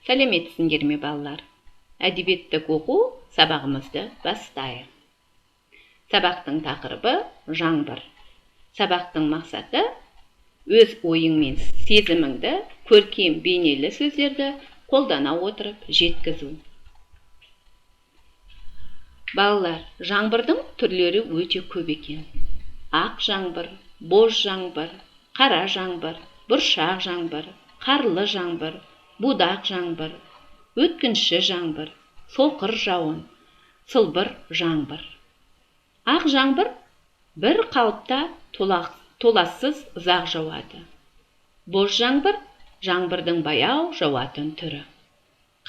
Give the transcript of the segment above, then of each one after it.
Сәлеметсіңдер ме, балалар? Әдебиеттік оқу сабағымызды бастайық. Сабақтың тақырыбы – жаңбыр. Сабақтың мақсаты: өз ойың мен сезіміңді көркем бейнелі сөздерді қолдана отырып жеткізу. Балалар, жаңбырдың түрлері өте көп екен: ақ жаңбыр, боз жаңбыр, қара жаңбыр, бұршақ жаңбыр, қарлы жаңбыр, будақ жаңбыр, өткінші жаңбыр, соқыр жауын, сылбыр жаңбыр. Ақ жаңбыр бір қалыпта толассыз ұзақ жауады. Боз жаңбыр – жаңбырдың баяу жауатын түрі.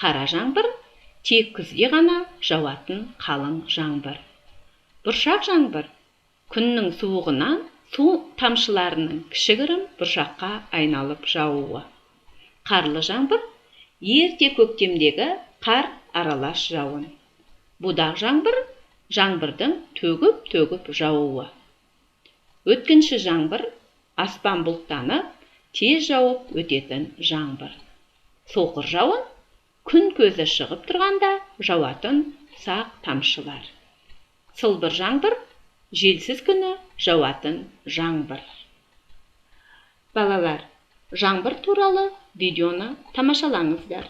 Қара жаңбыр – тек күзде ғана жауатын қалың жаңбыр. Бұршақ жаңбыр – күннің суығынан су тамшыларының кішігірім бұршаққа айналып жаууы. Қарлы жаңбыр – ерте көктемдегі қар аралас жауын. Будақ жаңбыр – жаңбырдың төгіп-төгіп жаууы. Өткінші жаңбыр – аспан бұлттанып, тез жауып өтетін жаңбыр. Соқыр жауын – күн көзі шығып тұрғанда жауатын ұсақ тамшылар. Сылбыр жаңбыр – желсіз күні жауатын жаңбыр. Балалар, жаңбыр туралы видеоны тамашалаңыздар.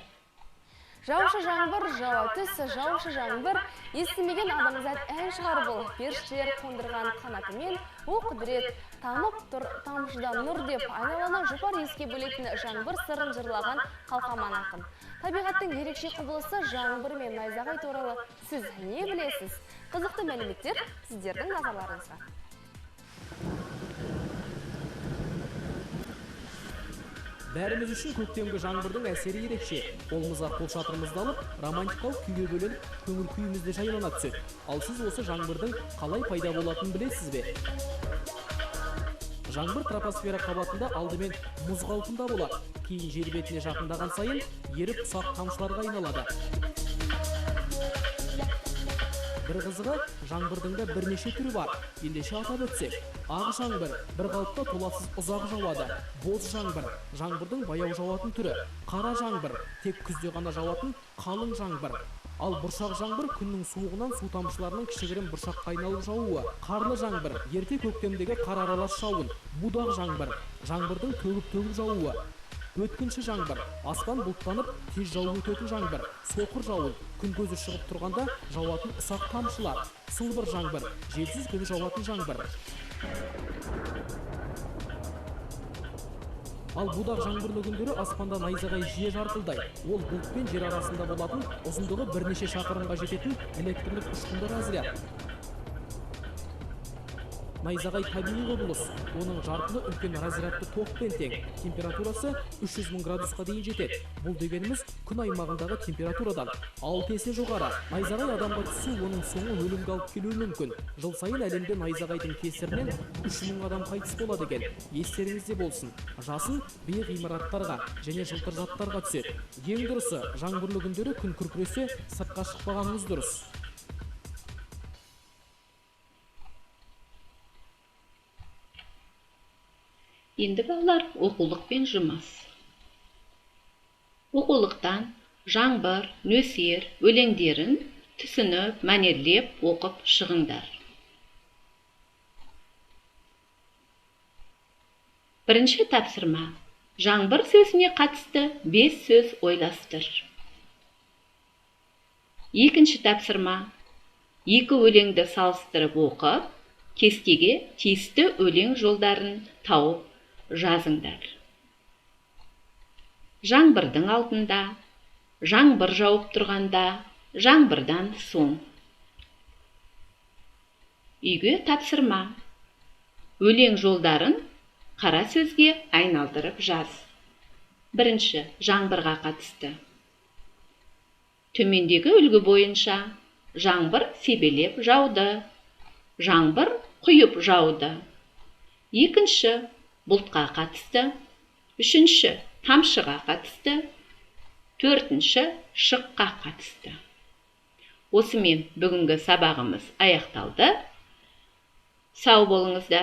Жаушы жаңбыр, жауа түс, жаушы жаңбыр, естімеген адамзат ән шығар бұл. Періштелер қондырған қанатымен, о құдірет, тамып тұр тамшыдан нұр деп, айналаны жұпар иіске бөлейтін жаңбыр сырын жырлаған Қалқаман ақын. Табиғаттың ерекше құбылысы жаңбыр мен найзағай туралы сіз не білесіз? Қызықты мәліметтер сіздердің назарларыңызға. Бәріміз үшін көктемгі жаңбырдың әсері ерекше. Қолымызға қолшатырымызды алып, романтикалық күйге бөленіп, көңіл күйіміз де жайлана түседі. Ал сіз осы жаңбырдың қалай пайда болатынын білесіз бе? Жаңбыр тропосфера қабатында алдымен мұз қалпында болады. Кейін жер бетіне жақындаған сайын еріп, ұсақ тамшыларға айналады. Бір қызығы, жаңбырдың да бірнеше түрі бар. Ендеше атап өтсек: ақ жаңбыр – бір қалыпта толассыз ұзақ жауады. Боз жаңбыр – жаңбырдың баяу жауатын түрі. Қара жаңбыр – тек күзде ғана жауатын қалың жаңбыр. Ал бұршақ жаңбыр – күннің суығынан су тамшыларының кішігірім бұршаққа айналып жаууы. Қарлы жаңбыр – ерте көктемдегі қар аралас жауын. Будақ жаңбыр – жаңбырдың төгіп-төгіп жаууы. Өткінші жаңбыр – аспан бұлттанып, тез жауып өтетін жаңбыр. Соқыр жауын – күн көзі шығып тұрғанда жауатын ұсақ тамшылар. Сылбыр жаңбыр – желсіз күні жауатын жаңбыр. Ал будақ жаңбырлы күндері аспанда найзағай жиі жарқылдайды. Ол бұлт пен жер арасында болатын, ұзындығы бірнеше шақырымға жететін электрлік ұшқынды разряд. Найзағай – табиғи құбылыс. Оның жарқылы үлкен разрядты токпен тең. Температурасы 300 мың градусқа дейін жетеді. Бұл дегеніміз күн аймағындағы температурадан 6 есе жоғары. Найзағай адамға түссе, оның соңы өлімге алып келуі мүмкін. Жыл сайын әлемде найзағайдың кесірінен 3000 адам қайтыс болады екен. Естеріңізде болсын, жасын биік ғимараттарға және жылтыр заттарға түседі. Ең дұрысы, жаңбырлы күндері күн күркіресе, сыртқа шықпағаныңыз дұрыс. Енді, балалар, оқулықпен жұмыс. Оқулықтан «Жаңбыр», «Нөсер» өлеңдерін түсініп, мәнерлеп оқып шығыңдар. Бірінші тапсырма: жаңбыр сөзіне қатысты бес сөз ойластыр. Екінші тапсырма: екі өлеңді салыстырып оқып, кестеге тиісті өлең жолдарын тауып жазыңдар. Жаңбырдың алдында, жаңбыр жауып тұрғанда, жаңбырдан соң. Үйге тапсырма: өлең жолдарын қара сөзге айналдырып жаз. Бірінші, жаңбырға қатысты. Төмендегі үлгі бойынша: жаңбыр себелеп жауды, жаңбыр құйып жауды. Екінші, бұлтқа қатысты. Үшінші, тамшыға қатысты. Төртінші, шыққа қатысты. Осымен бүгінгі сабағымыз аяқталды. Сау болыңыздар.